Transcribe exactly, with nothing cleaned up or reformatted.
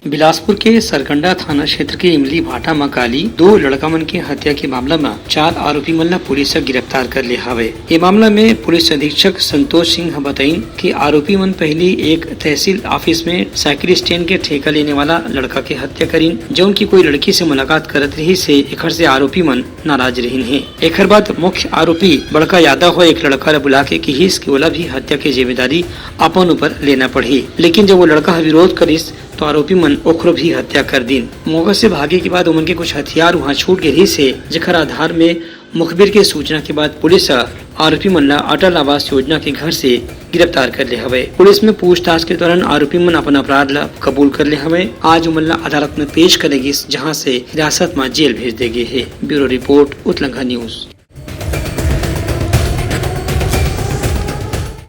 बिलासपुर के सरकंडा थाना क्षेत्र के इमली भाटा म काली दो लड़का मन के हत्या के मामला म चार आरोपी मन ला पुलिस ह गिरफ्तार कर ले हावय। ये मामला में पुलिस अधीक्षक संतोष सिंह ह बताइन कि आरोपी मन पहली एक तहसील ऑफिस में साइकिल स्टैंड के ठेका लेने वाला लड़का के हत्या करिन, जौन की कोई लड़की से मुलाकात करत रहिस हे, एखर से आरोपी मन नाराज रहिन हे। एखर बाद मुख्य आरोपी बड़का यादव ह एक लड़का ला बुला के किहिस कि ओला भी हत्या के जिम्मेदारी अपन ऊपर लेना पड़ही, लेकिन जब वो लड़का ह विरोध करिस, तो आरोपी मन ओखरो भी हत्या कर दीन। मौका से भागे के बाद ओमन के कुछ हथियार उहाँ छूट गे रहिस हे, जेखर आधार में मुखबिर के सूचना के बाद पुलिस ह आरोपी मन ला अटल आवास योजना के घर से गिरफ्तार कर ले हवय। पुलिस में पूछताछ के दौरान आरोपी मन अपन अपराध ला कबूल कर ले हवय। आज ओमन ला अदालत में पेश करे गिस, जहां से हिरासत में जेल भेज दे गे हे। ब्यूरो रिपोर्ट, उतलंघा न्यूज।